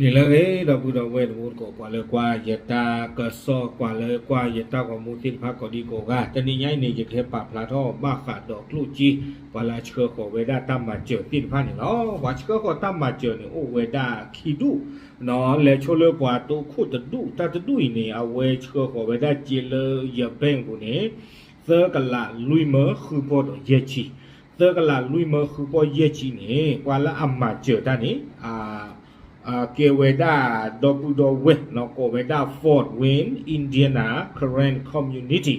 န့ၣ်လၢအဂ့ၤ ဒီပုၢ်ဒီဝဲၢ်တံၤသကိး ပှၤလၢကွၢ်ယတၢ်ကစီၣ် ပှၤလၢကွၢ်ယတၢ်ဂီၤမူသ့ၣ်တဖၣ် ကိးဒံကိးဂၤ, တနံၤညါအံၤန့ၣ် ယကဟဲပာ်ဖျါထီၣ်ဘၣ်ဃးဒီးကျိၣ်စ့ ပှၤလၢအဆှၢဃီၤဝဲဒၣ်တၢ်မၤစၢၤသ့ၣ်တဖၣ်န့ၣ်လီၤ. ပှၤဆှၢဃီၤတၢ်မၤစၢၤန့ၣ် အိၣ်ဝဲဒၣ်ခံဒူၣ်, လဲၤဆိလၢပှၤတိခိၣ်တဒူၣ်, တၢ်တဒူၣ်အံၤန့ၣ် အဝဲဆှၢဃီၤဝဲဒၣ်စ့လၢယ bank ပူၤန့ၣ် သၢကလးလွံၢ်မၢဃုပီၢ်ဒီးယဲၢ်ဆံ, သၢကလးလွံၢ်မၢဃုပီၢ်ယဲၢ်ဆံန့ၣ် ပှၤလၢအမၤစၢၤတၢ်န့ၣ် ကဲဝဲဒၣ် ဒီပုၢ်ဒီဝဲၢ် ကိးဝဲဒၣ် Fort Wayne Indiana Karen Community,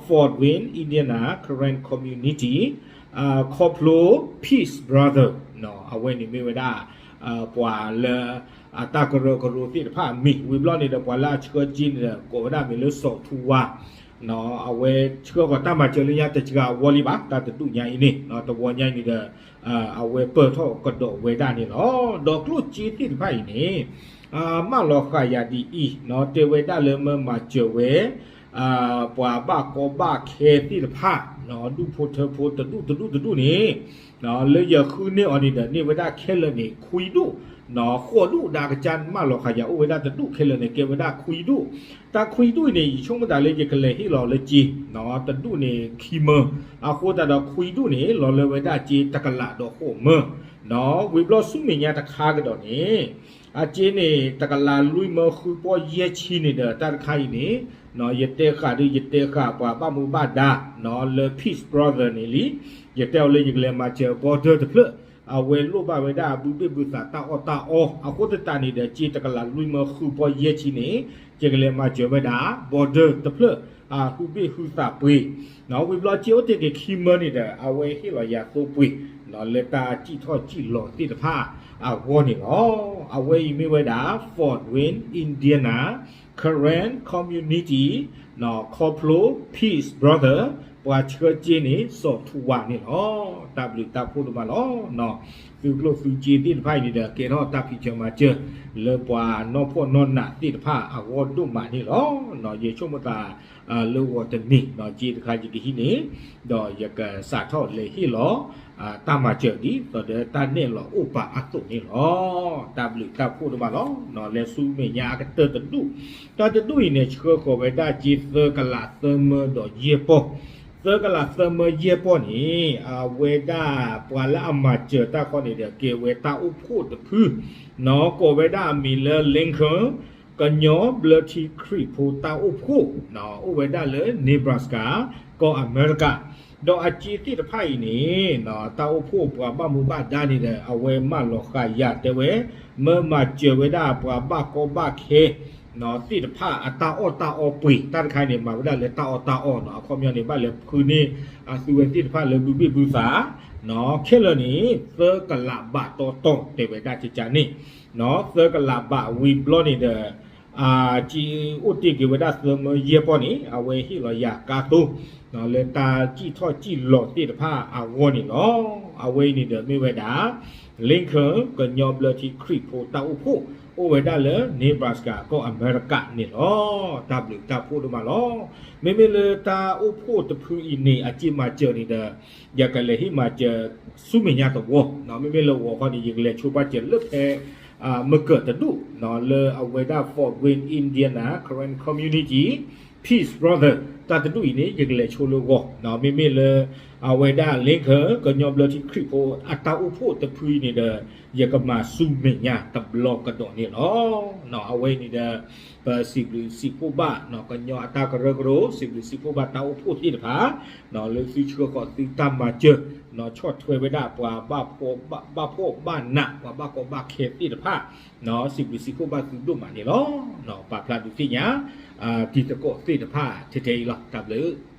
Fort Wayne Indiana Karen Community, ခီဖျိ Peace Brother, အဝဲန့ၣ်မ့ၢ်ဝဲဒၣ် ပှၤလၢ အတၢ်ကရၢကရိသ့ၣ်တဖၣ်အမံၤ, ဝံၤဘျီန့ၣ်ဒီး ပှၤလၢအဆှၢစ့န့ၣ်ဒီး ကိးဝဲဒၣ်မ့ၢ်လၢစီၤထူဝါ, အဝဲဆှၢဃီၤတၢ်မၤစၢၤလၢညါတစှၤအဝီလံဘၣ်, တၢ်တဒူၣ်ညါအံၤန့ၣ် တဝီညါအံၤန့ၣ်ဒီး အဝဲပၢၢ်ထီၣ်ကဒီးဝဲဒၣ်န့ၣ်လီၤ. ဒီးကျိၣ်စ့သ့ၣ်တဖၣ်အံၤန့ၣ် မၢလီၤဃာ်ယၤဒ်အံၤ, တဲဝဲဒၣ်လၢမၢမၤစၢၤဝဲ ပှၤဘၣ်ကီဘၣ်ခဲသ့ၣ်တဖၣ် ဒူၣ်ဖိထၢဖိတဒူၣ်တဒူၣ်တဒူၣ်န့ၣ် လၢယဃုန့ၢ်အီၤန့ၣ်ဒီး န့ၢ်ဝဲဒၣ်ခဲလၢာ်န့ၣ် ခွံဒူၣ်, ဃိးဒူၣ် ဒီးအကစၢ်မၢလီၤဃာ်ယၤအိၣ်ဝဲဒၣ်တဒူၣ်, ခဲလၢာ်န့ၣ် ကဲဝဲဒၣ်ခွံဒူၣ်. တၢ်ခွံဒူၣ်အံၤန့ၣ် ယဆိကမိၣ်သးလၢယကလဲၤဟ့ၣ်လီၤလၢစ့ တဒူၣ်န့ၣ်ခံမၢ, အဃိသတးဒီးခွံဒူၣ်န့ၣ် လီၤလၢဝဲဒၣ်စ့တကလးဒီးဃိးမၢ, ဝံၤဘျီဆူမဲာ်ညါတခါကဒီးန့ၣ် အစ့န့ၣ် တကလးလွံၢ်မၢဃုပီၢ်ယဲၢ်ဆံန့ၣ်ဒီး တၢ်တခါအံၤန့ၣ် ယတဲဃာ်ဒီး ယတဲဃာ်ပှၤဘၣ်မူဘၣ်ဒါ လၢ Peace Brother န့ၣ်လံ, ယတဲအီၤလၢယကလဲၤမၤစၢၤ border တဖျၢၣ်, အဝဲလိၣ်ဘၣ်ဝဲဒၣ်ဘုဘ့ၣ်ဘုသးတၢ်အီၣ်တၢ်အီ, အဃိသတးန့ၣ်ဒီး စ့တကလးလွံၢ်မၢဃုပီၢ်ယဲၢ်ဆံန့ၣ် ယကလဲၤမၤစၢၤဝဲဒၣ် border တဖျၢၣ် ဟုဘ့ၣ်ဟုသးပှ့ၤ, ဝံၤဘျီစ့အိၣ်တ့ၢ်က့ၤခံမၢန့ၣ်ဒီး အဝဲဟ့ၣ်လီၤယၤသိပှ့ၤ လၢတၢ်စံၣ်ထီၣ်စံၣ်လီၤသ့ၣ်တဖၣ်အဂီၢ်န့ၣ်လီၤ. အဝဲအံၤမ့ၢ်ဝဲဒၣ် Fort Wayne Indiana Karen Community ခီဖျိ Peace Brother ပှၤဆှၢစ့န့ၣ် စီၤထူဝါန့ၣ်လီၤ. တၢ်ဘျုးတၢ်ဖှိၣ်ဒိၣ်မးလီၤ. သုကျိၣ်သုစ့သ့ၣ်တဖၣ်အံၤန့ၣ်ဒီး ကဲထီၣ်တၢ်ဖံးစၢၤမၤစၢၤ လၢပှၤနီၢ်ဖှီၣ်နီၢ်နးသ့ၣ်တဖၣ်အဂီၢ်ဒိၣ်မးန့ၣ်လီၤ. ယဆိကမိၣ်သး လၢဂီၤတနံၤ စ့တခါယကဟံးန့ၢ် ဒီးယကစးထီၣ်လဲၤဟ့ၣ်လီၤ တၢ်မၤစၢၤဒ်သိးဒီးတၢ်နဲၣ်လီၤအိၣ်ပာ်အသိးန့ၣ်လီၤ. တၢ်ဘျုးတၢ်ဖှိၣ်ဒိၣ်မးလီၤ. လဲၤဆူမဲာ်ညါအကတၢၢ်တဒူၣ်, တၢ်တဒူၣ်အံၤန့ၣ် ဆှၢဃီၤဝဲဒၣ်စ့သၢကလးသၢမၢဒီးယဲၢ်ပီၢ်, သၢကလးသၢမၢယဲၢ်ပီၢ်န့ၣ် အဝဲဒၣ်ပှၤလၢအမၤစၢၤတၢ်ခီန့ၣ်ဒီး ကဲဝဲတၢ်အိၣ်ဖှိၣ်တဖု ကိးဝဲဒၣ်အမံၤလၢ Lincoln ကညီဘျၢထံခရံာ်ဖိတၢ်အိၣ်ဖှိၣ်, အိၣ်ဝဲဒၣ်လၢ Nebraska ကီၢ်အမဲရကၤ, ဒီးအစ့သ့ၣ်တဖၣ်အံၤန့ၣ် တၢ်အိၣ်ဖှိၣ်ပှၤဘၣ်မူဘၣ်ဒါန့ၣ်ဒီး အဝဲမၢလီၤဃာ်ယၤတဲဝဲ မၢမၤစၢၤဝဲဒၣ်ပှၤဘၣ်ကီဘၣ်ခဲ သ့ၣ်တဖၣ်အတၢ်အီၣ်တၢ်အီပှ့ၤ, တၢ်တခါန့ၣ် မၤဝဲဒၣ်လၢတၢ်အီၣ်တၢ်အီနီၤ, အခီပညီန့ၣ် ဘၣ်လဲၤဖုန့ၢ်အသုဝဲသ့ၣ်တဖၣ်လၢဘုဘ့ၣ်ဘုသး, ခဲလၢာ်န့ၣ် သၢကလးဘးတီတီတဲဝဲဒၣ်ကကန့ၣ်, သၢကလးဘးဝံၤဘျီန့ၣ်ဒီး စ့အိၣ်တ့ၢ်က့ၤဝဲဒၣ်သၢမၢယဲၢ်ပီၢ်န့ၣ် အဝဲဟ့ၣ်လီၤယၤကါသိ လၢတၢ်စံၣ်ထီၣ်စံၣ်လီၤသ့ၣ်တဖၣ်အဂီၢ်န့ၣ်လီၤ. အဝဲအံၤန့ၣ်ဒီးမ့ၢ်ဝဲဒၣ် Lincoln ကညီဘျၢထံခရံာ်ဖိတၢ်အိၣ်ဖှိၣ် အိၣ်ဝဲဒၣ်လၢ Nebraska ကီၢ်အမဲရကၤန့ၣ်လီၤ. တၢ်ဘျုးတၢ်ဖှိၣ်ဒိၣ်မးလီၤ. မ့မ့ၢ်လၢတၢ်အိၣ်ဖှိၣ်တဖုအံၤန့ၣ် အစ့မၤစၢၤန့ၣ်ဒီး ယကလဲၤဟ့ၣ်မၤစၢၤဆူမဲာ်ညါသဝီ, မ့မ့ၢ်လၢဂီၤခီန့ၣ် ယကလဲၤဆိပာ်စၢၤလၢဖဲ မကၢၤတဒူၣ် လၢအဝဲဒၣ် Fort Wayne Indiana Karen Community Peace Brother တၢ်တဒူၣ်အံၤန့ၣ် ယကလဲၤဆိလၢဂီၤ, မ့မ့ၢ်လၢ အဝဲဒၣ် Lincoln ကညီဘျၢထံခရံာ်ဖိအတၢ်အိၣ်ဖှိၣ်တဖုအံၤန့ၣ်ဒီး ယကမၤဆူမဲာ်ညါတဘျီကဒီးန့ၣ်လီၤ. အဝဲအံၤန့ၣ်ဒီး ပစံးဘျုးစံးဖှိၣ်ဘၣ် ကညီအတၢ်ကရၢကရိ စံးဘျုးစံးဖှိၣ်ဘၣ်တၢ်အိၣ်ဖှိၣ်သ့ၣ်တဖၣ် လၢသုဆှၢဃီၤသုတၢ်မၤစၢၤ ဆီၣ်ထွဲဝဲဒၣ်ပှၤဘၣ်ဖှီၣ်ဘၣ်နး ပှၤဘၣ်ကီဘၣ်ခဲသ့ၣ်တဖၣ် စံးဘျုးစံးဖှိၣ်ဘၣ်သုဒိၣ်မးန့ၣ်လီၤ. ပာ်ဖျါဒုးသ့ၣ်ညါ တံၤသကိးသ့ၣ်တဖၣ်ထဲထဲအံၤလီၤ. တၢ်ဘျုး